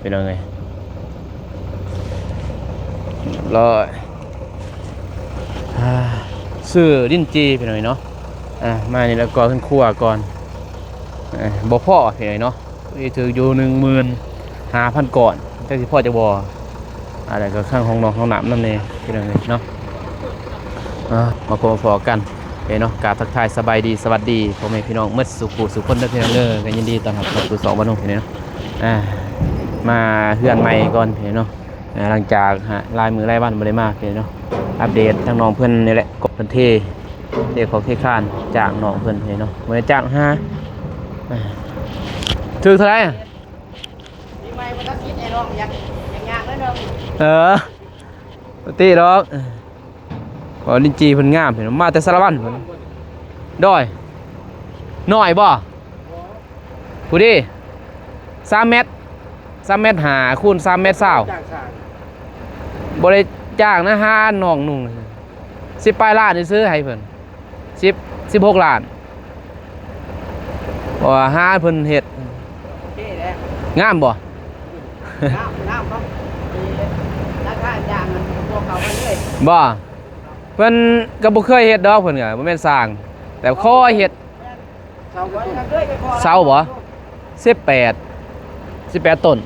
ພີ່ນ້ອງເອີຍ ຮ້ອຍ ອ່າ ຊື້ລິ້ນຈີ່ພີ່ນ້ອງເອີຍເນາະ ອ່າ ມານີ້ແລ້ວກໍ່ເຮືອນຄົວກ່ອນ ເອີ ບໍ່ພໍພີ່ນ້ອງເນາະ ຖືກຢູ່ໜຶ່ງໝື່ນຫ້າພັນກວ່າ ຈັກຊິພໍຈັກບໍ່ ອັນນັ້ນກໍຂ້າງຫ້ອງນອນຫ້ອງນ້ຳນຳແດ່ພີ່ນ້ອງເອີຍເນາະ ອ່າ ມາພົບມາພໍ້ກັນເນາະ ກາບທັກທາຍສະບາຍດີ ສະຫວັດດີພໍ່ແມ່ພີ່ນ້ອງໝົດສູ່ຜູ້ສູ່ຄົນເດີພີ່ນ້ອງເດີ ກໍຍິນດີຕ້ອນຮັບເຂົ້າສູ່ຊ່ອງບ້ານໂນນພີ່ນ້ອງເນາະ ອ່າ ມາເຮືອນໃໝ່ກ່ອນພີ່ນ້ອງເນາະ ອ່າ ຫຼັງຈາກຫຼາຍມື້ຫຼາຍວັນບໍ່ໄດ້ມາພີ່ນ້ອງເນາະ ອັບເດດທາງນ້ອງເພິ່ນນີ້ແຫຼະ ກໍເພິ່ນເທ ເທຂອບເທຄານ ຈ້າງນ້ອງເພິ່ນພີ່ນ້ອງເນາະ ບໍ່ໄດ້ຈ້າງຫາ ອ່າ ຖືກເທົ່າໃດ? ປີໃໝ່ບໍ່ທັນຄິດໃຫ້ນ້ອງ ຢາກ ຢາກຍ່າງເດີນ້ອງ ເອີ ບໍ່ຕິດອກ ເອີ ລິ້ນຈີ່ເພິ່ນງາມ ມາແຕ່ສາລະວັນພຸ້ນ ໂດຍ ນ້ອຍບໍ່? ຜູ້ດີ ສາມແມັດ ສາມແມັດຫ້າ ຄູນສາມແມັດຊາວ ຈ້າງຊ່າງ ບໍ່ໄດ້ຈ້າງນະ ຫານ້ອງນຸ່ງ ສິບປາຍລ້ານຊື່ໆ ໃຫ້ເພິ່ນ ສິບ ສິບຫົກລ້ານ ເພາະວ່າຫາເພິ່ນເຮັດ ໂອເຄແລ້ວ ງາມບໍ່? ງາມ ງາມເນາະ ມີລາຄາຈ້າງມັນບວກເຂົ້າກັນເລີຍ ບໍ່? ເພິ່ນກໍບໍ່ເຄີຍເຮັດດອກ ເພິ່ນກໍບໍ່ແມ່ນຊ່າງ ແຕ່ຂໍເຮັດ ເສົາບໍ່? ສິບແປດ ສິບແປດຕົ້ນ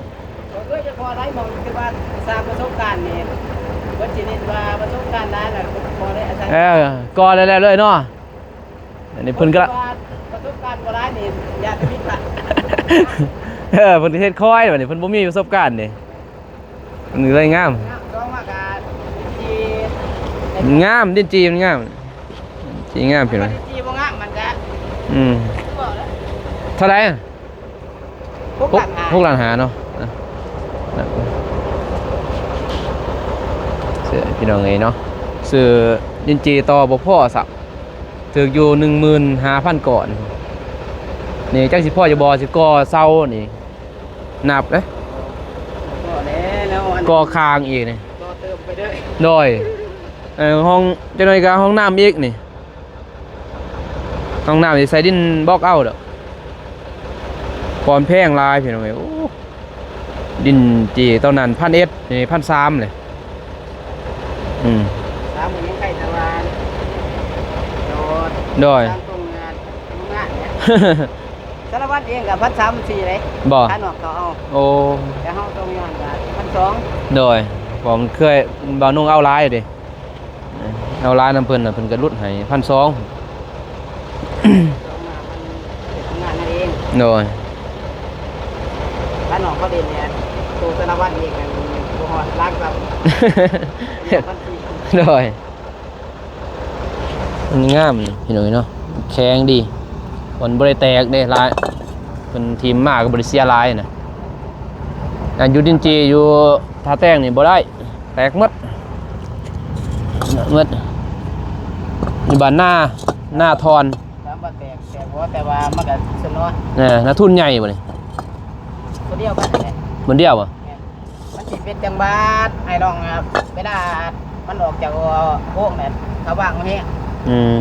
ເອີ ກໍໄດ້ແລ້ວເລີຍເນາະ ອັນນີ້ເພິ່ນກໍ ເອີ ເພິ່ນເຮັດຄ່ອຍ ບັດນີ້ເພິ່ນບໍ່ມີປະສົບການເດ້ ມັນເລີຍງາມ ງາມ ດິນຈີ່ມັນງາມ ຈີ່ງາມ ພີ່ນ້ອງ ດິນຈີ່ບໍ່ງາມມັນກະ ອືມ ເທົ່າໃດ? ຫົກລ້ານຫ້າ ຫົກລ້ານຫ້າເນາະ ພີ່ນ້ອງເອີຍເນາະ ຊື້ດິນຈີ່ຕໍ່ບໍ່ພໍຊ້ຳ ຖືກຢູ່ໜຶ່ງໝື່ນຫ້າພັນກວ່າ ນີ້ຈັກຊິພໍຢູ່ບໍ່ ຊິກໍ່ເສົານີ້ ນັບເດ້ ພໍແລ້ວ ກໍ່ຄາງອີກນີ້ ຕໍ່ເຕີມໄປເດີ ໂດຍ ເອີ ຫ້ອງ ຈັກໜ້ອຍກໍຫ້ອງນ້ຳອີກນີ້ ຫ້ອງນ້ຳນີ້ໃສ່ດິນບລັອກເອົາດອກ ຄວາມແພງຫຼາຍພີ່ນ້ອງເອີຍ ໂອ້ ດິນຈີ່ຕອນນັ້ນພັນເອັດ ນີ້ພັນສາມເລີຍ ອືມ ສາມກໍຍັງໄດ້ແຕ່ວ່າ ໂດຍ ໂດຍ ສາລະວັນເອງກໍພັນສາມພັນສີ່ເດ້ ບໍ່ ຂາຍນອກເຂົາເອົາ ໂອ້ ແຕ່ເຮົາສົ່ງຍ້ອນກໍພັນສອງ ໂດຍ ເພາະມັນເຄີຍ ບ່າວນຸ່ງເອົາຫຼາຍເດ້ ເອົາຫຼາຍນຳເພິ່ນນະ ເພິ່ນກໍຫຼຸດໃຫ້ພັນສອງ ສອງມາມັນເຮັດງານນັ້ນເອງ ໂດຍ ຂາຍນອກເຂົາເດ້ແຫຼະ ໂຕສາລະວັນເອງນັ້ນບໍ່ຮອດຫຼັກຊັບ ພັນສີ່ ໂດຍ ມັນງາມພີ່ນ້ອງເອີຍເນາະ ແຂງດີ ມັນບໍ່ໄດ້ແຕກເດ້ຫຼາຍ ເພິ່ນຖິ້ມມາກໍບໍ່ໄດ້ເສຍຫຼາຍນະ ອັນຢູ່ດິນຈີ່ຢູ່ທ່າແຕງນີ້ບໍ່ໄດ້ ແຕກໝົດ ໝົດ ຢູ່ບ້ານນາ ນາທອນ ຖາມວ່າແຕກ ແຕກບໍ່ ແຕ່ວ່າມັນກໍສ່ວນນ້ອຍ ເອີ ນາທຸນໃຫຍ່ບໍ່ນີ້ ຄົນດຽວກັນແຫຼະ ຄົນດຽວບໍ່? ແມ່ນ ມັນຊິເປັນຈັງຫວະ ອ້າຍນ້ອງ ເວລາມັນອອກຈາກໂຮງນັ້ນ ເຂົາວາງແຮງ ອືມ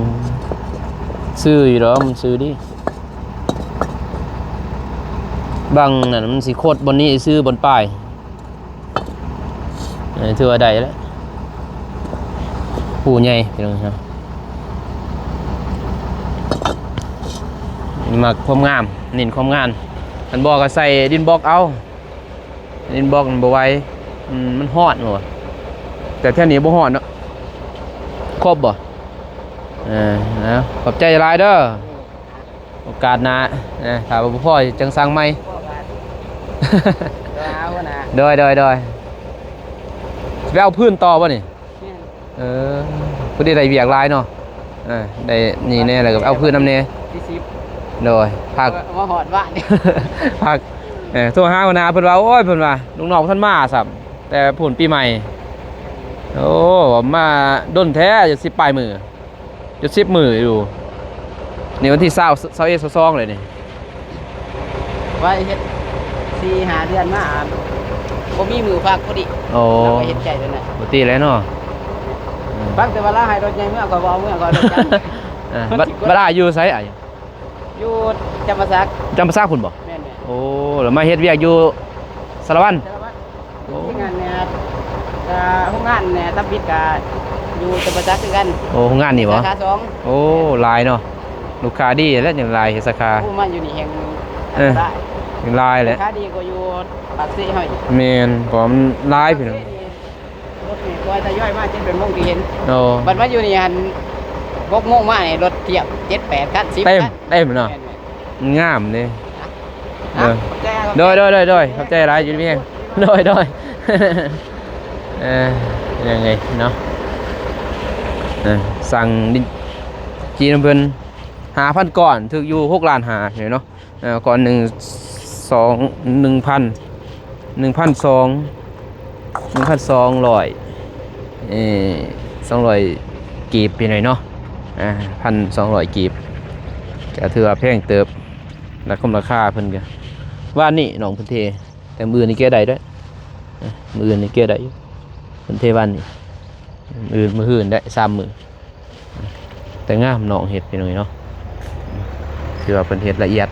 ຊື່ຢູ່ດອກ ມັນຊື່ດີບາງນັ້ນ ມັນຊິໂຄດບ່ອນນີ້ຊື່ບ່ອນປາຍ ເອີ ຖືວ່າໄດ້ແລ້ວ ຜູ້ໃຫຍ່ພີ່ນ້ອງເນາະ ມັກຄວາມງາມ ເນັ້ນຄວາມງາມ ຄັນບໍ່ກໍໃສ່ດິນບລັອກເອົາ ດິນບລັອກມັນບໍ່ໄຫວ ອືມ ມັນຮ້ອນບໍ່ ແຕ່ແຖວນີ້ບໍ່ຮ້ອນເນາະ ຄົບບໍ່ ເອີ ເອົາ ຂອບໃຈຫຼາຍເດີ ໂອກາດໜ້າ ເອີ ຖ້າວ່າບໍ່ພໍຈັ່ງສັ່ງໃໝ່ ໂດຍ ໂດຍ ໂດຍ ຊິໄປເອົາພື້ນຕໍ່ບໍ່ນີ້? ແມ່ນ ເອີ ພໍດີໄດ້ວຽກຫຼາຍເນາະ ເອີ ໄດ້ນີ້ແດ່ ແລ້ວກໍເອົາພື້ນນຳແດ່ ໂດຍ ພັກ ມາຮອດວານ ພັກ ເອີ ໂທຫາຫົວໜ້າເພິ່ນວ່າ ໂອ້ຍ ເພິ່ນວ່າ ລູກນ້ອງບໍ່ທັນມາຊ້ຳ ແຕ່ພຸ້ນປີໃໝ່ ໂອ້ ມາດົນແທ້ ສິບປາຍມື້ ຈົນສິບມື້ຢູ່ ນີ້ວັນທີຊາວ ຊາວເອັດ ຊາວສອງເລີຍນີ້ ວ່າເຮັດສີ່ຫ້າເດືອນມາ ບໍ່ມີມື້ພັກພໍດີ ໂອ້ ເຮົາກໍເຮັດໃຈແລ້ວນະ ບໍ່ຕິແລ້ວເນາະ ອືມ ຟັງແຕ່ວ່າລາວໃຫ້ລົດໃຫຍ່ເມືອ ຂ້ອຍບໍ່ເອົາເມືອ ຂ້ອຍເອົາລົດຈັກ ເອີ ບັດ ບັດອ້າຍຢູ່ໃສອ້າຍ? ຢູ່ຈຳປາສັກ ຈຳປາສັກພຸ້ນບໍ່? ແມ່ນໆ ໂອ້ ແລ້ວມາເຮັດວຽກຢູ່ ສາລະວັນ. ໂອ້ ໂຮງງານແໜ່ ກະໂຮງງານແໜ່ ທຳອິດກະຢູ່ຈຳປາສັກຄືກັນ. ໂອ້ ໂຮງງານນີ້ບໍ່? ສາຂາສອງ. ໂອ້ ຫຼາຍເນາະ ລູກຄ້າດີແຫຼະ ຈັ່ງຫຼາຍເຮັດສາຂາ. ໂອ້ ມາຢູ່ນີ້ແຮງ ເອີ ຫຼາຍ ຫຼາຍແຫຼະ ລູກຄ້າດີກວ່າຢູ່ປາກເຊເຮົາອີກ. ແມ່ນ ເພາະວ່າມັນຫຼາຍພີ່ນ້ອງ. ລົດນີ້ກໍທະຍອຍມາເຈັດແປດໂມງທີ່ເຫັນ. ໂອ້ ບັດມາຢູ່ນີ້ຫັ້ນ ຫົກໂມງມານີ້ລົດທຽບເຈັດແປດຄັນ ສິບ ເຕັມ ຄັນ ເຕັມເນາະ. ແມ່ນໆ ງາມເດ້. ເອີ ຂອບໃຈ ຂອບໃຈ ໂດຍ ໂດຍ ໂດຍ ໂດຍ ຂອບໃຈຫຼາຍ ຢູ່ດີມີແຮງ. ໂດຍ ໂດຍ ເອີ ຍັງໄງເນາະ ເອີ ສັ່ງດິນຈີນນຳເພິ່ນຫ້າພັນກ້ອນ ຖືກຢູ່ຫົກລ້ານຫ້າເນາະ. ເອີ ກ້ອນໜຶ່ງ ສອງ ໜຶ່ງພັນ ໜຶ່ງພັນສອງ ໜຶ່ງພັນສອງຮ້ອຍ ເອີ ສອງຮ້ອຍກີບພີ່ນ້ອງເນາະ. ອ່າ ພັນສອງຮ້ອຍກີບ ກະຖືວ່າແພງເຕີບ. ລາຄາ ລາຄາເພິ່ນກະ ວານນີ້ນ້ອງເພິ່ນເທ ແຕ່ມື້ອື່ນນີ້ແກະໄດ້ເດ້. ມື້ອື່ນນີ້ແກະໄດ້ຢູ່ ເພິ່ນເທວານນີ້. ມື້ອື່ນ ມື້ຮືນໄດ້ສາມມື້ ແຕ່ງາມນ້ອງເຮັດພີ່ນ້ອງເນາະ. ຖືວ່າເພິ່ນເຮັດລະອຽດ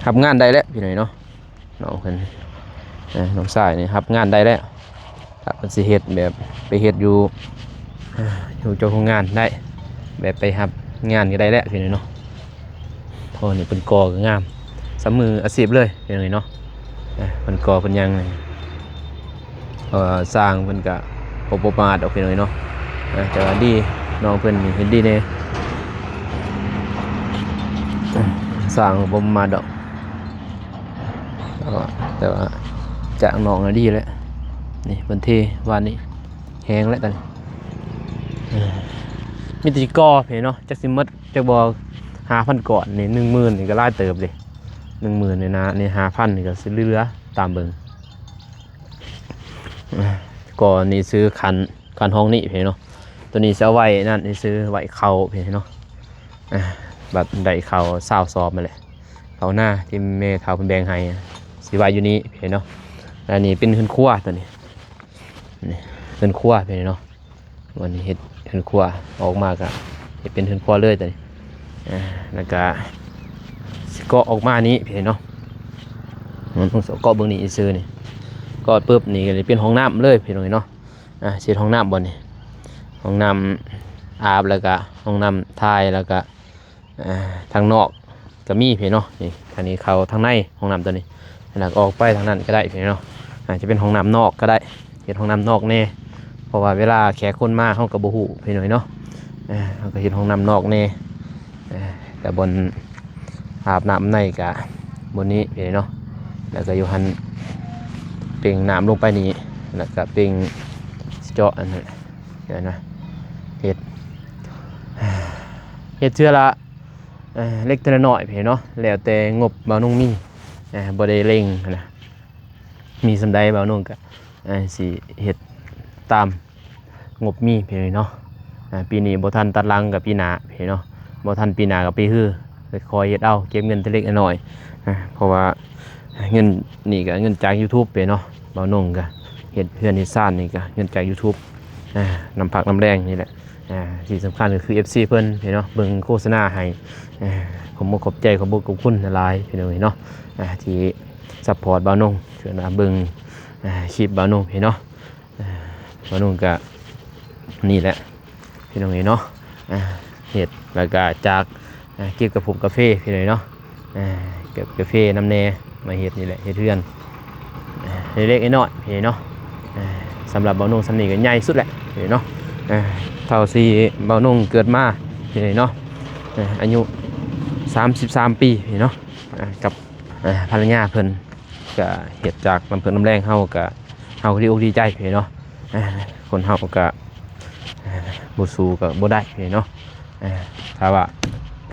ຮັບງານໄດ້ແລ້ວພີ່ນ້ອງເນາະ. ນ້ອງເພິ່ນ ເອີ ນ້ອງຊາຍນີ້ຮັບງານໄດ້ແລ້ວ. ຖ້າເພິ່ນຊິເຮັດແບບໄປເຮັດຢູ່ ຢູ່ເຈົ້າໂຮງງານໄດ້ ແບບໄປຮັບງານກໍໄດ້ແຫຼະພີ່ນ້ອງເນາະ. ໂອ້ ນີ້ເພິ່ນກໍ່ກໍງາມ ສຳມືອາຊີບເລີຍພີ່ນ້ອງເນາະ. ເພິ່ນກໍ່ເພິ່ນຫຍັງ ເພາະວ່າຊ່າງເພິ່ນກະບໍ່ປະໝາດດອກພີ່ນ້ອງເນາະ. ແຕ່ວ່າດີ ນ້ອງເພິ່ນນີ້ເຮັດດີແດ່ ຊ່າງບໍ່ປະໝາດດອກ. ແຕ່ວ່າ ແຕ່ວ່າຈ້າງນ້ອງນະດີແຫຼະ. ນີ້ເພິ່ນເທວານນີ້ແຮງແລ້ວຕອນນີ້. ເອີ ມີແຕ່ຊິກໍ່ເພເນາະ ຈັກຊິໝົດຈັກບໍ່. ຫ້າພັນກ້ອນນີ້ ໜຶ່ງໝື່ນນີ້ກໍຫຼາຍເຕີບເດ້. ໜຶ່ງໝື່ນນີ້ນະ ນີ້ຫ້າພັນນີ້ກໍຊິເຫຼືອຕາມເບິ່ງ. ເອີ ກໍນີ້ຊື້ຄັນ ຄັນຫ້ອງນີ້ເພເນາະ. ໂຕນີ້ຊິເອົາໄວ້ນັ້ນ ນີ້ຊື້ໄວ້ເຂົ້າເພເນາະ. ອ່າ ບັດໄດ້ເຂົ້າຊາວສອບມາແຫຼະ ເຂົ້ານາທີ່ແມ່ເຖົ້າເພິ່ນແບ່ງໃຫ້ ຊິໄວ້ຢູ່ນີ້ເພເນາະ. ອັນນີ້ເປັນເຮືອນຄົວໂຕນີ້ ນີ້ເຮືອນຄົວເພເນາະ. ວັນນີ້ເຮັດເຮືອນຄົວ ອອກມາກະເຮັດເປັນເຮືອນຄົວເລີຍໂຕນີ້. ອ່າ ແລ້ວກະຊິເກາະອອກມານີ້ເພເນາະ. ເກາະເບິ່ງນີ້ຊື່ໆ ນີ້ ເກາະປຶບນີ້ກໍເປັນຫ້ອງນ້ຳເລີຍພີ່ນ້ອງເນາະ. ອ່າ ຊິເຮັດຫ້ອງນ້ຳບ່ອນນີ້ ຫ້ອງນ້ຳອາບ ແລ້ວກະຫ້ອງນ້ຳຖ່າຍ ແລ້ວກະ ອ່າ ທາງນອກກໍມີພີ່ເນາະ. ນີ້ ທາງນີ້ເຂົ້າທາງໃນຫ້ອງນ້ຳໂຕນີ້ ແລ້ວກໍອອກໄປທາງນັ້ນກໍໄດ້ພີ່ເນາະ. ອາດຈະເປັນຫ້ອງນ້ຳນອກກໍໄດ້ ເຮັດຫ້ອງນ້ຳນອກແດ່ ເພາະວ່າເວລາແຂກຄົນມາເຮົາກໍບໍ່ຮູ້ພີ່ນ້ອງເນາະ. ເຮົາກໍເຮັດຫ້ອງນ້ຳນອກແດ່ ແຕ່ບ່ອນອາບນ້ຳໃນກະບ່ອນນີ້ເນາະ. ແລ້ວກະຢູ່ຫັ້ນເປັ່ງນ້ຳລົງໄປນີ້ ແລ້ວກະເປັ່ງເຈາະອັນນັ້ນນະ. ເຮັດ ເຮັດເທື່ອລະ ເອີ ເລັກເທື່ອລະນ້ອຍເນາະ ແລ້ວແຕ່ງົບບ່າວນົງມີ ເອີ ບໍ່ໄດ້ເລັ່ງຫັ້ນນະ. ມີສ່ຳໃດບ່າວນົງກະ ເອີ ຊິເຮັດຕາມງົບມີເນາະ. ອ່າ ປີນີ້ບໍ່ທັນຕັດຫຼັງກະປີໜ້າເນາະ ບໍ່ທັນປີໜ້າກະປີຮື ຄ່ອຍເຮັດເອົາ ເກັບເງິນແຕ່ເລັກແຕ່ນ້ອຍ. ອ່າ ເພາະວ່າເງິນນີ້ກະເງິນຈາກຢູທູບເນາະ. ບ່າວນົງກະເຮັດເຮືອນເຮັດຊານນີ້ກະເງິນຈາກຢູທູບ ອ່າ ນຳພັກນຳແຮງນີ້ແຫຼະ. ອ່າ ທີ່ສຳຄັນກໍຄືເອັຟຊີເພິ່ນເນາະ ເບິ່ງໂຄສະນາໃຫ້ ອ່າ ຂອບອົກຂອບໃຈ ຂອບບຸນຂອບຄຸນຫຼາຍໆ ພີ່ນ້ອງເອີຍເນາະ ອ່າ ທີ່ຊັບພອດບ່າວນົງ ເຊິ່ງວ່າເບິ່ງ ອ່າ ຄລິບບ່າວນົງເນາະ. ອ່າ ບ່າວນົງກະນີ້ແຫຼະ ພີ່ນ້ອງເອີຍເນາະ ອ່າ ເຮັດ ແລ້ວກະຈາກ ອ່າ ເກັບກະພົງກາເຟ ພີ່ນ້ອງເນາະ. ອ່າ ເກັບກາເຟນຳແດ່ ມາເຮັດນີ້ແຫຼະ ເຮັດເຮືອນ ອ່າ ເລັກໆນ້ອຍໆເນາະ. ອ່າ ສຳລັບບ່າວນົງຊ່ຳນີ້ກໍໃຫຍ່ສຸດແຫຼະເນາະ. ອ່າ ເທົ່າທີ່ບ່າວນົງເກີດມາເນາະ ອ່າ ອາຍຸສາມສິບສາມປີເນາະ. ອ່າ ກັບ ອ່າ ພັນລະຍາເພິ່ນ ກະເຮັດຈາກນ້ຳເພິ່ງນ້ຳແຮງ ເຮົາກະ ເຮົາກໍດີອົກດີໃຈເນາະ. ອ່າ ຄົນເຮົາກະ ອ່າ ບໍ່ສູ້ກໍບໍ່ໄດ້ເນາະ. ອ່າ ຖ້າວ່າ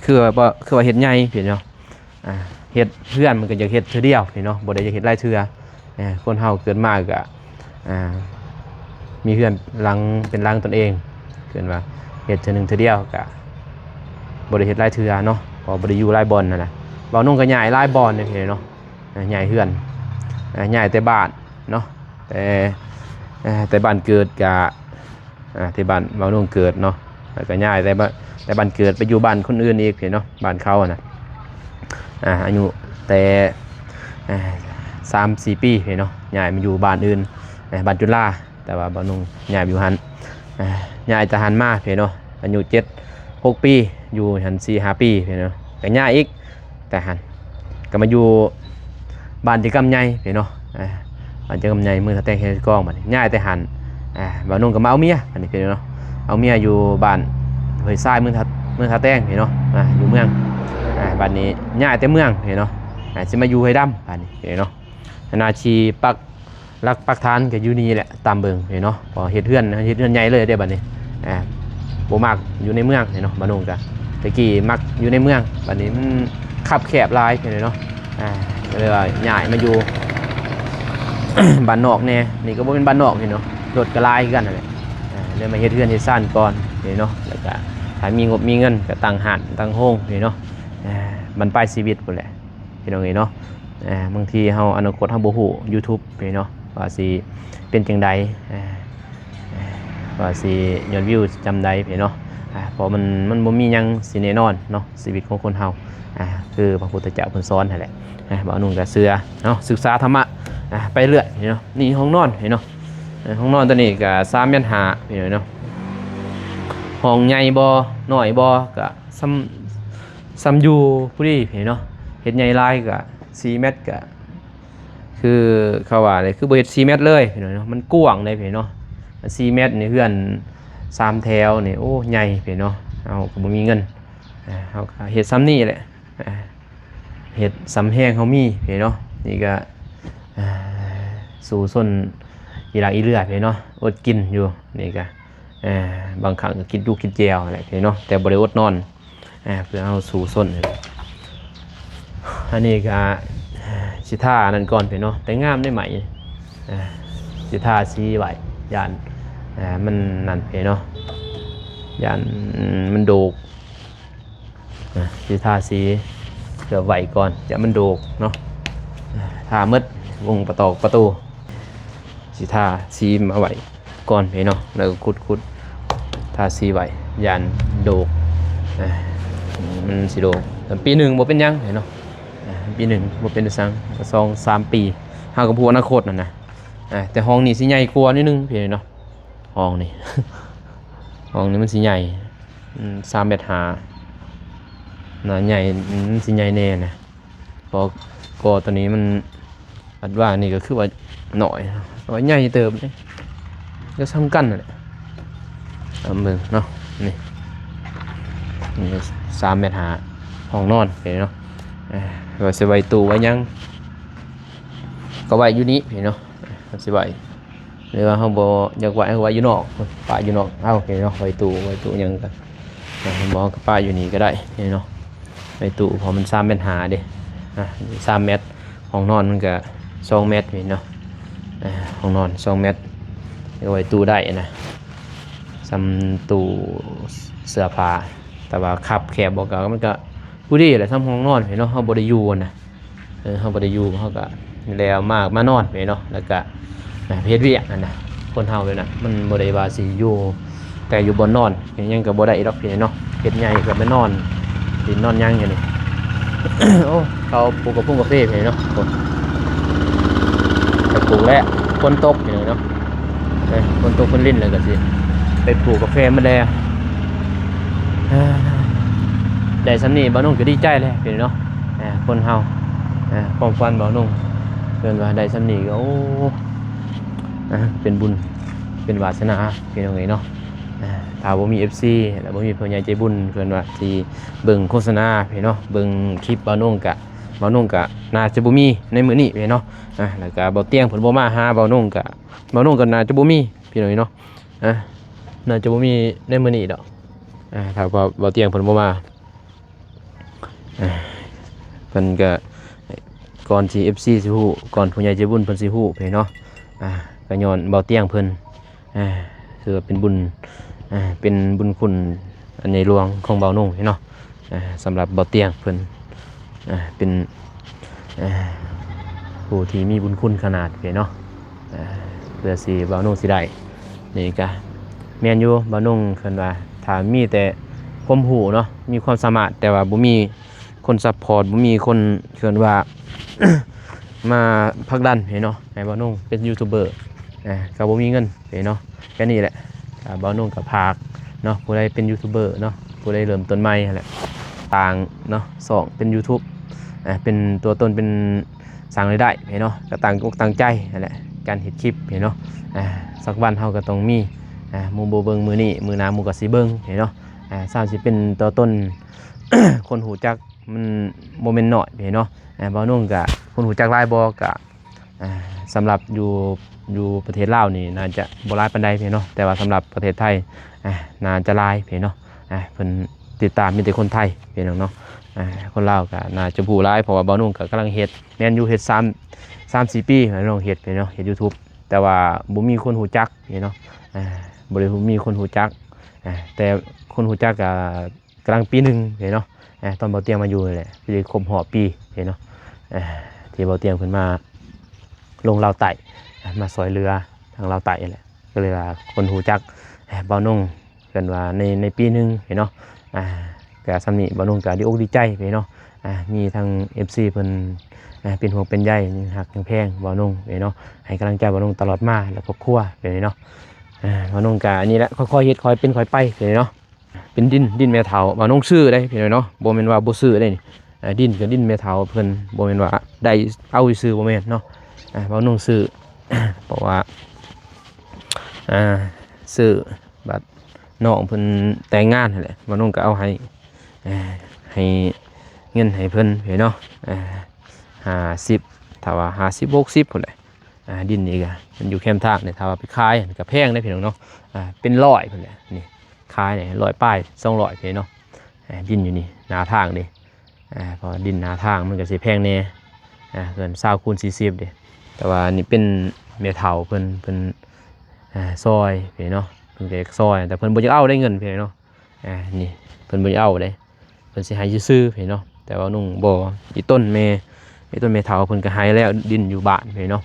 ຄືວ່າ ຄືວ່າເຮັດໃຫຍ່ເນາະ ອ່າ ເຮັດເຮືອນມັນກໍຢາກເຮັດເທື່ອດຽວເນາະ ບໍ່ໄດ້ຢາກເຮັດຫຼາຍເທື່ອ. ອ່າ ຄົນເຮົາເກີດມາກໍ ອ່າ ມີເຮືອນຫຼັງເປັນຫຼັງຕົນເອງ ເອີ້ນວ່າເຮັດເທື່ອໜຶ່ງເທື່ອດຽວ ກະບໍ່ໄດ້ເຮັດຫຼາຍເທື່ອເນາະ ເພາະບໍ່ໄດ້ຢູ່ຫຼາຍບ່ອນຫັ້ນນະ. ບ່າວນົງກໍຍ້າຍຫຼາຍບ່ອນເດ້ເນາະ ອ່າ ຍ້າຍເຮືອນ ອ່າ ຍ້າຍແຕ່ບ້ານເນາະ ແຕ່ ເອີ ແຕ່ບ້ານເກີດກະ ອ່າ ທີ່ບ້ານບ່າວນົງເກີດເນາະ ແລ້ວກໍຍ້າຍແຕ່ບ້ານ ແຕ່ບ້ານເກີດໄປຢູ່ບ້ານຄົນອື່ນອີກເນາະ ບ້ານເຂົາຫັ້ນນະ. ອ່າ ອາຍຸແຕ່ ອ່າ ສາມສີ່ປີເນາະ ຍ້າຍມາຢູ່ບ້ານອື່ນ ເອີ ບ້ານຈຸລາ ແຕ່ວ່າບ່າວໜຸ່ງຍ້າຍໄປຢູ່ຫັ້ນ ເອີ ຍ້າຍແຕ່ຫັ້ນມາເນາະ ອາຍຸເຈັດຫົກປີ ຢູ່ຫັ້ນສີ່ຫ້າປີເນາະ ກໍຍ້າຍອີກ ແຕ່ຫັ້ນກໍມາຢູ່ບ້ານເຈກຳໃຫຍ່ເນາະ ເອີ ບ້ານເຈກຳໃຫຍ່ ເມືອງທ່າແຕງ ແຂວງເຊກອງ. ບັດນີ້ຍ້າຍແຕ່ຫັ້ນ ເອີ ບ່າວໜຸ່ງກໍມາເອົາເມຍ ບັດນີ້ເນາະ ເອົາເມຍຢູ່ບ້ານຫ້ວຍຊາຍ ເມືອງທ່າ ເມືອງທ່າແຕງເນາະ ອ່າ ຢູ່ເມືອງ ອ່າ ບັດນີ້ຍ້າຍແຕ່ເມືອງເນາະ ອ່າ ຊິມາຢູ່ຫ້ວຍດຳ ບັດນີ້ເນາະ ໜ້າທີ່ປັກ ຫຼັກປັກຖານກໍຢູ່ນີ້ແຫຼະ ຕາມເບິ່ງເນາະ ເພາະເຮັດເຮືອນ ເຮັດເຮືອນໃຫຍ່ເລີຍເດ້ບັດນີ້ ອ່າ ບໍ່ມັກຢູ່ໃນເມືອງເນາະ ບ່າວໜຸ່ງກະ ແຕ່ກີ້ມັກຢູ່ໃນເມືອງ ບັດນີ້ມັນຄັບແຄບຫຼາຍເນາະ ອ່າ ກໍເລີຍວ່າຍ້າຍມາຢູ່ ບ້ານນອກແດ່ ນີ້ກໍບໍ່ແມ່ນບ້ານນອກເນາະ ລົດກໍຫຼາຍຄືກັນຫັ້ນແຫຼະ ອ່າ ເລີຍມາເຮັດເຮືອນເຮັດຊານກ່ອນເນາະ ແລ້ວກໍຖ້າມີງົບມີເງິນກໍຕັ້ງຮ້ານຕັ້ງໂຮງເນາະ ອ່າ ບັ້ນປາຍຊີວິດພຸ້ນແຫຼະ ພີ່ນ້ອງເອີຍເນາະ ອ່າ ບາງທີເຮົາ ອະນາຄົດເຮົາບໍ່ຮູ້ YouTube ເນາະ ວ່າຊິເປັນຈັ່ງໃດ ອ່າ ວ່າຊິຍອດວິວສ່ຳໃດເນາະ ອ່າ ເພາະມັນ ມັນບໍ່ມີຫຍັງຊິແນ່ນອນເນາະ ຊີວິດຂອງຄົນເຮົາ ອ່າ ຄືພະພຸດທະເຈົ້າເພິ່ນສອນຫັ້ນແຫຼະ ອ່າ ບ່າວໜຸ່ງກໍເຊື່ອເນາະ ສຶກສາທຳມະ ອ່າ ໄປເລື້ອຍເນາະ. ນີ້ຫ້ອງນອນເນາະ ເອີ ຫ້ອງນອນຕົວນີ້ກໍສາມແມັດຫ້າເນາະ ຫ້ອງໃຫຍ່ບໍ່ ນ້ອຍບໍ່ ກໍສ່ຳ ສ່ຳຢູ່ພໍດີເນາະ ເຮັດໃຫຍ່ຫຼາຍກໍສີ່ແມັດ ກໍຄືເຂົາວ່າເດ້ ຄືບໍ່ເຮັດສີ່ແມັດເລີຍເນາະ ມັນກວ້າງເດ້ເນາະ ສີ່ແມັດນີ້ ເຮືອນສາມແຖວນີ້ ໂອ້ ໃຫຍ່ເນາະ ເຮົາກໍບໍ່ມີເງິນ ອ່າ ເຮົາກໍເຮັດສ່ຳນີ້ແຫຼະ ອ່າ ເຮັດສ່ຳແຮງເຮົາມີເນາະ ນີ້ກໍ ອ່າ ສູ້ຊົນອີ່ຫຼັກອີເລືອເນາະ ອົດກິນຢູ່ ນີ້ກໍ ອ່າ ບາງຄັ້ງກໍກິນດູກິນແຈ່ວແຫຼະເນາະ ແຕ່ບໍ່ໄດ້ອົດນອນ ອ່າ ເພື່ອເຮົາສູ້ຊົນ. ອັນນີ້ກໍຊິທາອັນນັ້ນກ່ອນເນາະ ແຕ່ງາມໄດ໋ໄໝ ອ່າ ຊິທາສີໄວ້ ຢ້ານ ອ່າ ມັນນັ້ນເນາະ ຢ້ານມັນໂດກ ອ່າ ຊິທາສີເກືອບໄວ້ກ່ອນ ຢ້ານມັນໂດກເນາະ ອ່າ ທາໝົດວົງປະຕອກປະຕູ ຊິທາສີມາໄວ້ ກ່ອນເນາະ ແລ້ວກໍຂຸດໆ ທາສີໄວ້ ຢ້ານໂດກ ອ່າ ມັນຊິໂດກ ແຕ່ປີໜຶ່ງບໍ່ເປັນຫຍັງເນາະ ອ່າ ປີໜຶ່ງບໍ່ເປັນຫຍັງ ສອງສາມປີ ເຮົາກໍບໍ່ຮູ້ອະນາຄົດຫັ້ນນະ ອ່າ ແຕ່ຫ້ອງນີ້ຊິໃຫຍ່ກວ່າໜ້ອຍໜຶ່ງເນາະ ຫ້ອງນີ້ ຫ້ອງນີ້ມັນຊິໃຫຍ່ ອືມ ສາມແມັດຫ້າ ໜ້າໃຫຍ່ ມັນຊິໃຫຍ່ແດ່ນະ ເພາະກໍຕົວນີ້ມັນ ອັດວ່ານີ້ກໍຄືວ່າໜ້ອຍ ແຕ່ວ່າໃຫຍ່ເຕີບເດ້ ກໍສ່ຳກັນນັ້ນແຫຼະ ເອົາເບິ່ງເນາະ ນີ້ ນີ້ສາມແມັດຫ້າ ຫ້ອງນອນເນາະ ອ່າ ວ່າຊິໄວ້ຕູ້ໄວ້ຫຍັງ ກໍໄວ້ຢູ່ນີ້ເນາະ ວ່າຊິໄວ້ ຫຼືວ່າເຮົາບໍ່ຢາກໄວ້ ເຮົາກໍໄວ້ຢູ່ນອກ ປະຢູ່ນອກເອົາເນາະ ໄວ້ຕູ້ ໄວ້ຕູ້ຫຍັງກໍ ອ່າ ບໍ່ ເຮົາກໍປະຢູ່ນີ້ກໍໄດ້ເນາະ ໄວ້ຕູ້ ເພາະມັນສາມແມັດຫ້າເດ້ ອ່າ ສາມແມັດ ຫ້ອງນອນມັນກໍສອງແມັດເນາະ ອ່າ ຫ້ອງນອນສອງແມັດ ກໍໄວ້ຕູ້ໄດ້ນະ ສ່ຳຕູ້ເສື້ອຜ້າ ແຕ່ວ່າຄັບແຄບບໍ່ ກໍມັນກໍພໍດີແຫຼະ ສ່ຳຫ້ອງນອນເນາະ ເຮົາບໍ່ໄດ້ຢູ່ນະ ເອີ ເຮົາບໍ່ໄດ້ຢູ່ ເຮົາກໍແລ້ວມາ ມານອນເນາະ ແລ້ວກໍໄປເຮັດວຽກຫັ້ນນະ ຄົນເຮົານີ້ນະ ມັນບໍ່ໄດ້ວ່າຊິຢູ່ແຕ່ຢູ່ບ່ອນນອນ ຫຍັງກໍບໍ່ໄດ້ດອກເນາະ ເຮັດໃຫຍ່ກໍໄປນອນ ກິນນອນຫຍັງຢູ່ນີ້ ໂອ້ ເຂົາປູກກະພົງກາເຟເນາະ ໂອ້ ໄປປູກແລ້ວ ຝົນຕົກເນາະ ເອີ ຝົນຕົກຝົນລິນແລ້ວກໍຊິໄປປູກກາເຟໝົດແລ້ວ ເອີ ໄດ້ສ່ຳນີ້ບ່າວໜຸ່ງກໍດີໃຈແລ້ວເນາະ ອ່າ ຄົນເຮົາ ອ່າ ຄວາມຝັນບ່າວໜຸ່ງ ເພິ່ນວ່າໄດ້ສ່ຳນີ້ກໍ ໂອ້ ອ່າ ເປັນບຸນເປັນວາສະໜາພີ່ນ້ອງເອີຍເນາະ ອ່າ ຖ້າບໍ່ມີເອັຟຊີ ແລະ ບໍ່ມີຜູ້ໃຫຍ່ໃຈບຸນ ເພິ່ນວ່າຊິເບິ່ງໂຄສະນາພີ່ນ້ອງ ເບິ່ງຄລິບບ່າວໜຸ່ງກະ ບ່າວໜຸ່ງກະໜ້າຈະບໍ່ມີໃນມື້ນີ້ພີ່ນ້ອງ ອ່າ ແລ້ວກະບ່າວຕຽງເພິ່ນບໍ່ມາຫາບ່າວໜຸ່ງກະ ບ່າວໜຸ່ງກະໜ້າຈະບໍ່ມີພີ່ນ້ອງເອີຍເນາະ ອ່າ ໜ້າຈະບໍ່ມີໃນມື້ນີ້ດອກ ອ່າ ຖ້າວ່າບ່າວຕຽງເພິ່ນບໍ່ມາ ອ່າ ເພິ່ນກໍ ກ່ອນທີ່ເອັຟຊີຊິຮູ້ ກ່ອນຜູ້ໃຫຍ່ໃຈບຸນເພິ່ນຊິຮູ້ເນາະ ອ່າ ກໍຍ້ອນບ່າວຕຽງເພິ່ນ ອ່າ ຖືວ່າເປັນບຸນ ອ່າ ເປັນບຸນຄຸນອັນໃຫຍ່ຫຼວງຂອງບ່າວໜຸ່ງເນາະ ອ່າ ສຳລັບບ່າວຕຽງເພິ່ນ ອ່າ ເປັນ ອ່າ ຜູ້ທີ່ມີບຸນຄຸນຂະໜາດເນາະ ອ່າ ເພື່ອຊິບ່າວໜຸ່ງຊິໄດ້ ນີ້ກະແມ່ນຢູ່ ບ່າວໜຸ່ງເພິ່ນວ່າ ຖ້າມີແຕ່ຄວາມຮູ້ເນາະ ມີຄວາມສາມາດ ແຕ່ວ່າບໍ່ມີຄົນຊັບພອດ ບໍ່ມີຄົນເອີ້ນວ່າ ມາຜັກດັນເນາະ ໃຫ້ບ່າວນົງເປັນຢູທູບເບີ ອ່າ ກໍບໍ່ມີເງິນເນາະ. ແຄ່ນີ້ແຫຼະ ອ່າ ບ່າວນົງກໍຝາກເນາະ ຜູ້ໃດເປັນຢູທູບເບີເນາະ ຜູ້ໃດເລີ່ມຕົ້ນໃໝ່ຫັ້ນແຫຼະ ຕັ້ງເນາະ ຊ່ອງເປັນຢູທູບ ອ່າ ເປັນຕົວຕົນ ເປັນ ສ້າງລາຍໄດ້ເນາະ ກໍຕັ້ງອົກຕັ້ງໃຈຫັ້ນແຫຼະ ການເຮັດຄລິບເນາະ. ອ່າ ສັກວັນເຮົາກໍຕ້ອງມີ ອ່າ ໝູ່ບໍ່ເບິ່ງມື້ນີ້ ມື້ໜ້າໝູ່ກໍຊິເບິ່ງເນາະ. ອ່າ ສ່ຳຊິເປັນຕົວຕົນ ຄົນຮູ້ຈັກ ມັນບໍ່ແມ່ນໜ້ອຍເນາະ. ອ່າ ບ່າວນົງກະຄົນຮູ້ຈັກຫຼາຍບໍ່ ກະ ອ່າ ສຳລັບຢູ່ ຢູ່ປະເທດລາວນີ້ໜ້າຈະບໍ່ຫຼາຍປານໃດເນາະ ແຕ່ວ່າສຳລັບປະເທດໄທ ອ່າ ໜ້າຈະຫຼາຍເນາະ. ອ່າ ເພິ່ນຕິດຕາມມີແຕ່ຄົນໄທເນາະ ພີ່ນ້ອງເນາະ. ອ່າ ຄົນລາວກະໜ້າຈະບໍ່ຫຼາຍ ເພາະວ່າບ່າວນົງກະກຳລັງເຮັດ ແມ່ນຢູ່ ເຮັດສາມ ສາມສີ່ປີ ບ່າວນົງເຮັດເນາະ ເຮັດຢູທູບ ແຕ່ວ່າບໍ່ມີຄົນຮູ້ຈັກເນາະ. ອ່າ ບໍ່ໄດ້ມີຄົນຮູ້ຈັກ ອ່າ ແຕ່ຄົນຮູ້ຈັກກະ ກຳລັງປີໜຶ່ງເນາະ. ອ່າ ຕອນບ່າວຕຽງມາຢູ່ນີ້ແຫຼະ ຊິໄດ້ຄົບຮອບປີເນາະ ອ່າ ທີ່ບ່າວຕຽງເພິ່ນມາລົງລາວໃຕ້ ອ່າ ມາຊ່ອຍເຫຼືອທາງລາວໃຕ້ນີ້ແຫຼະ. ກໍເລີຍວ່າຄົນຮູ້ຈັກ ອ່າ ບ່າວນົງເພິ່ນວ່າໃນ ໃນປີໜຶ່ງເນາະ. ອ່າ ກໍສ່ຳນີ້ບ່າວນົງກໍດີອົກດີໃຈເນາະ. ອ່າ ມີທັງເອັຟຊີເພິ່ນ ອ່າ ເປັນຫ່ວງເປັນໃຍ ຍັງຮັກຍັງແພງບ່າວນົງເນາະ ໃຫ້ກຳລັງໃຈບ່າວນົງຕະຫຼອດມາ ແລະ ຄອບຄົວເນາະ. ອ່າ ບ່າວນົງກໍອັນນີ້ແຫຼະ ຄ່ອຍໆເຮັດ ຄ່ອຍເປັນຄ່ອຍໄປເນາະ. ເປັນດິນ ດິນແມ່ເຖົ້າ ບ່າວນົງຊື້ເດ້ພີ່ນ້ອງເນາະ ບໍ່ແມ່ນວ່າບໍ່ຊື້ເດ້ນີ້. ອ່າ ດິນກໍດິນແມ່ເຖົ້າເພິ່ນ ບໍ່ແມ່ນວ່າໄດ້ເອົາຊື່ໆ ບໍ່ແມ່ນເນາະ. ອ່າ ບ່າວນົງຊື້ ເພາະວ່າ ອ່າ ຊື້ບັດນ້ອງເພິ່ນແຕ່ງງານຫັ້ນແຫຼະ ບ່າວນົງກໍເອົາໃຫ້ ອ່າ ໃຫ້ເງິນໃຫ້ເພິ່ນເນາະ. ອ່າ ຫ້າສິບ ຖ້າວ່າຫ້າສິບ ຫົກສິບ ພຸ້ນແຫຼະ. ອ່າ ດິນນີ້ກະມັນຢູ່ແຄມທາງນີ້ ຖ້າວ່າໄປຂາຍກະແພງເດ້ພີ່ນ້ອງເນາະ. ອ່າ ເປັນຮ້ອຍພຸ້ນແຫຼະ ນີ້ຂາຍນີ້ຮ້ອຍປາຍ ສອງຮ້ອຍເນາະ. ອ່າ ດິນຢູ່ນີ້ໜ້າທາງເດ້ ອ່າ ເພາະວ່າດິນໜ້າທາງມັນກະຊິແພງແດ່ ອ່າ ເກີນຊາວຄູນສີ່ສິບເດ້. ແຕ່ວ່ານີ້ເປັນແມ່ເຖົ້າເພິ່ນ ເພິ່ນ ອ່າ ຊ່ອຍເນາະ ເພິ່ນກໍຢາກຊ່ອຍ ແຕ່ເພິ່ນບໍ່ຢາກເອົາໄດ້ເງິນເນາະ. ອ່າ ນີ້ເພິ່ນບໍ່ໄດ້ເອົາເດ້ ເພິ່ນຊິໃຫ້ຊື່ໆເນາະ. ແຕ່ວ່າໜຸ່ງບໍ່ ອີ່ຕົ້ນແມ່ ອີ່ຕົ້ນແມ່ເຖົ້າເພິ່ນກໍໃຫ້ແລ້ວ ດິນຢູ່ບ້ານເນາະ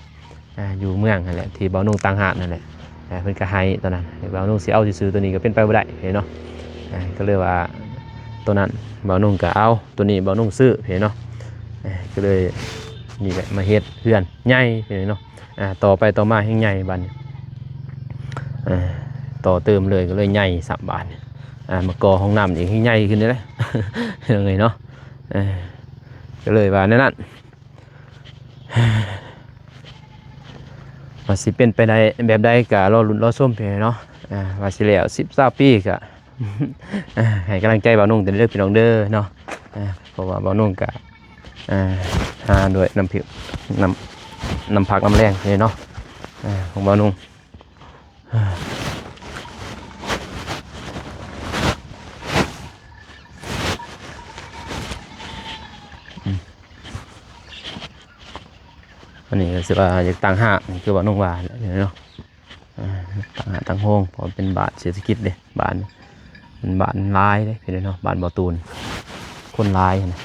ອ່າ ຢູ່ເມືອງຫັ້ນແຫຼະ ທີ່ບ່າວນຸ່ງຕັ້ງຮ້ານນັ້ນແຫຼະ. ອ່າ ເພິ່ນກໍໃຫ້ຕອນນັ້ນ ແຕ່ບ່າວນຸ່ງຊິເອົາຊື່ໆ ໂຕນີ້ກໍເປັນໄປບໍ່ໄດ້ເນາະ. ອ່າ ກໍເລີຍວ່າໂຕນັ້ນບ່າວນຸ່ງກໍເອົາ ໂຕນີ້ບ່າວນຸ່ງຊື້ເນາະ. ອ່າ ກໍເລີຍນີ້ແຫຼະ ມາເຮັດເຮືອນໃຫຍ່ເນາະ. ອ່າ ຕໍ່ໄປຕໍ່ມາແຮ່ງໃຫຍ່ບາດນີ້ ອ່າ ຕໍ່ເຕີມເລີຍ ກໍເລີຍໃຫຍ່ຊ້ຳບາດນີ້. ອ່າ ມາກໍ່ຫ້ອງນ້ຳອີກ ແຮ່ງໃຫຍ່ຂຶ້ນເດ້ ເນາະ. ເອີ ກໍເລີຍວ່າແນວນັ້ນ ວ່າຊິເປັນໄປໄດ້ແບບໃດກໍລໍລຸ້ນລໍຊົມເນາະ. ອ່າ ວ່າຊິແລ້ວສິບຊາວປີກໍ ອ່າ ໃຫ້ກຳລັງໃຈບ່າວນຸ່ງເດີພີ່ນ້ອງເດີເນາະ. ອ່າ ເພາະວ່າບ່າວນຸ່ງກໍ ອ່າ ຫາດ້ວຍນ້ຳພິກ ນ້ຳ ນ້ຳພັກນ້ຳແຮງເນາະ ອ່າ ຂອງບ່າວນຸ່ງ. ອັນນີ້ກໍຊິວ່າຢາກຕັ້ງຮ້ານ ຄືວ່ານ້ອງວ່າແຫຼະເນາະ. ອ່າ ຕັ້ງຮ້ານຕັ້ງໂຮງ ເພາະເປັນບ້ານເສດຖະກິດເດ້ ບ້ານ ເປັນບ້ານຫຼາຍເດ້ພີ່ນ້ອງເນາະ. ບ້ານບໍ່ຕູນ ຄົນຫຼາຍຫັ້ນນະ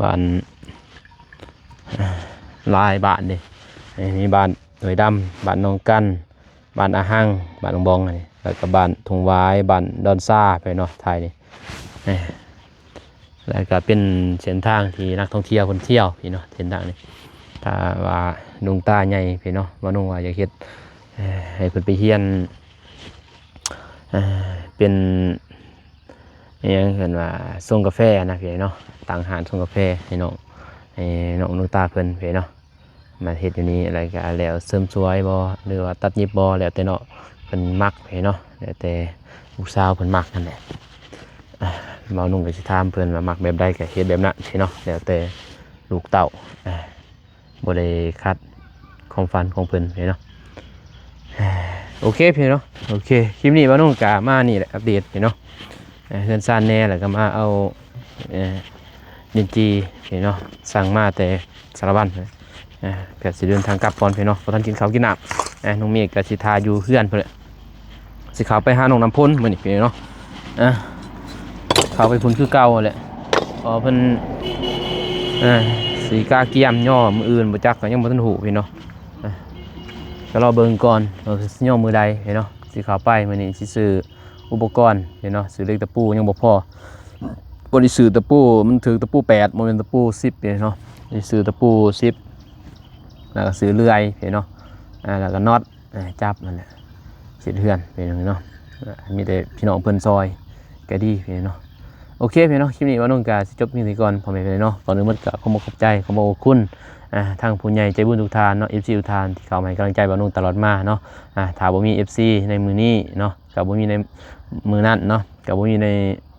ບ້ານ ຫຼາຍບ້ານເດ້. ມີບ້ານຫ້ວຍດຳ ບ້ານໜອງກັນ ບ້ານອາຫັງ ບ້ານໜອງບອງ ອັນນີ້ ແລ້ວກໍບ້ານທົ່ງຫວາຍ ບ້ານດອນຊາ ໄປເນາະ ທ້າຍນີ້. ແລ້ວກໍເປັນເສັ້ນທາງທີ່ນັກທ່ອງທ່ຽວເພິ່ນທ່ຽວພີ່ນ້ອງ ເສັ້ນທາງນີ້. ຖ້າວ່າລຸງຕາໃຫຍ່ພີ່ນ້ອງ ບ່າວນຸ່ງວ່າຢາກເຮັດ ເອີ ໃຫ້ເພິ່ນໄປຮຽນ ເອີ ເປັນ ອີຫຍັງເອີ້ນວ່າ ຊົງກາແຟນະພີ່ນ້ອງ ຕັ້ງຮ້ານຊົງກາແຟໃຫ້ນ້ອງ ໃຫ້ນ້ອງນຸ່ງຕາເພິ່ນພີ່ນ້ອງ ມາເຮັດຢູ່ນີ້. ແລ້ວກະແລ້ວເສີມສວຍບໍ່ ຫຼືວ່າຕັດຫຍິບບໍ່ ແລ້ວແຕ່ເນາະ ເພິ່ນມັກພີ່ນ້ອງ ແລ້ວແຕ່ລູກສາວເພິ່ນມັກຫັ້ນແຫຼະ. ບ່າວນຸ່ງກໍຊິຖາມເພິ່ນວ່າມັກແບບໃດກໍເຮັດແບບນັ້ນພີ່ນ້ອງ ແລ້ວແຕ່ລູກເຕົ້າ ອ່າ ບໍ່ໄດ້ຂັດຄວາມຝັນຂອງເພິ່ນເນາະ. ໂອເຄພີ່ນ້ອງ ໂອເຄ ຄລິບນີ້ບ່າວນຸ່ງກະມານີ້ແຫຼະ ອັບເດດພີ່ນ້ອງ ເຮືອນຊານແດ່ ແລ້ວກໍມາເອົາ ເອີ ດິນຈີ່ພີ່ນ້ອງ ສັ່ງມາແຕ່ສາລະວັນ ເອີ ກໍຊິເດີນທາງກັບກ່ອນພີ່ນ້ອງ ບໍ່ທັນກິນເຂົ້າກິນນ້ຳ. ນ້ອງເມກກໍຊິຖ້າຢູ່ເຮືອນພຸ້ນແຫຼະ ຊິເຂົ້າໄປຫານ້ອງນ້ຳຝົນມື້ນີ້ພີ່ນ້ອງເນາະ. ອ່າ ເຂົ້າໄປພຸ້ນຄືເກົ່າແຫຼະ ເພາະເພິ່ນ ອ່າ ຊິກະກຽມຍໍມື້ອື່ນບໍ່ຈັກ ກໍຍັງບໍ່ທັນຮູ້ພີ່ນ້ອງ. ອ່າ ກໍລໍເບິ່ງກ່ອນວ່າຊິຍໍມື້ໃດພີ່ນ້ອງ ຊິເຂົ້າໄປ. ມື້ນີ້ຊິຊື້ອຸປະກອນພີ່ນ້ອງ ຊື້ເຫຼັກຕະປູຍັງບໍ່ພໍ ບໍ່ໄດ້ຊື້ຕະປູ ມັນຖືກຕະປູແປດ ບໍ່ແມ່ນຕະປູສິບເດ້ເນາະ. ໄດ້ຊື້ຕະປູສິບ ແລ້ວກໍຊື້ເລື່ອຍເດ້ເນາະ ອ່າ ແລ້ວກໍນັອດ ອ່າ ຈັບນັ້ນແຫຼະ ເຮັດເຮືອນເດ້ເນາະ. ອ່າ ມີແຕ່ພີ່ນ້ອງເພິ່ນຊ່ອຍກໍດີເດ້ເນາະ. ໂອເຄພີ່ນ້ອງ ຄລິບນີ້ບ່າວນົງກໍຊິຈົບພຽງເທົ່ານີ້ກ່ອນ ພໍ່ແມ່ພີ່ນ້ອງເນາະ. ກ່ອນອື່ນໝົດກໍຂໍຂອບໃຈ ຂອບພະຄຸນ ອ່າ ທັງຜູ້ໃຫຍ່ໃຈບຸນທຸກທ່ານເນາະ ເອັຟຊີ ທຸກທ່ານທີ່ເຂົ້າມາໃຫ້ກຳລັງໃຈບ່າວນົງຕະຫຼອດມາເນາະ. ອ່າ ຖ້າບໍ່ມີເອັຟຊີໃນມື້ນີ້ເນາະ ກໍບໍ່ມີໃນມື້ນັ້ນເນາະ ກໍບໍ່ມີໃນ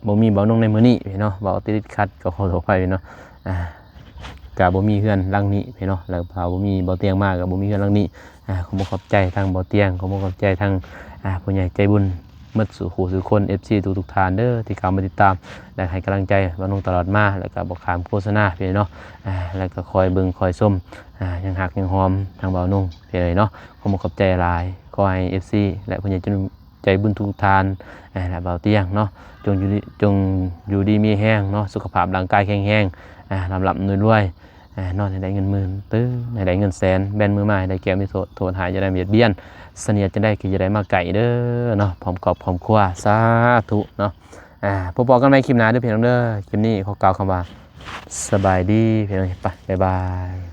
ບໍ່ມີບ່າວນົງໃນມື້ນີ້ເນາະ. ເວົ້າຕິດຂັດກໍຂໍໂທດໄປເນາະ. ອ່າ ກໍບໍ່ມີເຮືອນຫຼັງນີ້ເນາະ ແລ້ວຖ້າບໍ່ມີບ່າວຕຽງມາກໍບໍ່ມີເຮືອນຫຼັງນີ້. ອ່າ ຂໍຂອບໃຈທັງບ່າວຕຽງ ຂໍຂອບໃຈທັງ ອ່າ ຜູ້ໃຫຍ່ໃຈບຸນໝົດສູ່ຄູ່ສູ່ຄົນ ເອັຟຊີ ທຸກໆທ່ານເດີ ທີ່ເຂົ້າມາຕິດຕາມ ແລະ ໃຫ້ກຳລັງໃຈບ່າວນົງຕະຫຼອດມາ ແລ້ວກໍບໍ່ຂ້າມໂຄສະນາເນາະ. ອ່າ ແລ້ວກໍຄອຍເບິ່ງຄອຍຊົມ ອ່າ ຍັງຮັກຍັງຫອມທັງບ່າວນົງເນາະ. ຂໍຂອບໃຈຫຼາຍ ຂໍໃຫ້ ເອັຟຊີ ແລະ ຜູ້ໃຫຍ່ໃຈບຸນ ໃຈບຸນທຸກທ່ານ ແລະ ບ່າວຕຽງເນາະ ຈົ່ງຢູ່ດີ ຈົ່ງຢູ່ດີມີແຮງເນາະ ສຸຂະພາບຮ່າງກາຍແຂງແຮງ ອ່າ ລ່ຳໆລວຍໆ ອ່າ ນອນໃຫ້ໄດ້ເງິນໝື່ນ ຕື່ນໃຫ້ໄດ້ເງິນແສນ ແບນມືມາໃຫ້ໄດ້ແກ້ວມີໂຊກ ໂທດຮ້າຍຢ່າໄດ້ບຽດບຽນ ສະເໜ່ຍຈັ່ງໃດກໍຢ່າໄດ້ມາໃກ້ເດີເນາະ ພ້ອມຄອບພ້ອມຄົວ ສາທຸເນາະ. ອ່າ ພົບກັນໃໝ່ຄລິບໜ້າເດີພີ່ນ້ອງເດີ. ຄລິບນີ້ຂໍກ່າວຄຳວ່າ ສະບາຍດີພີ່ນ້ອງ ໄປ ບາຍບາຍ.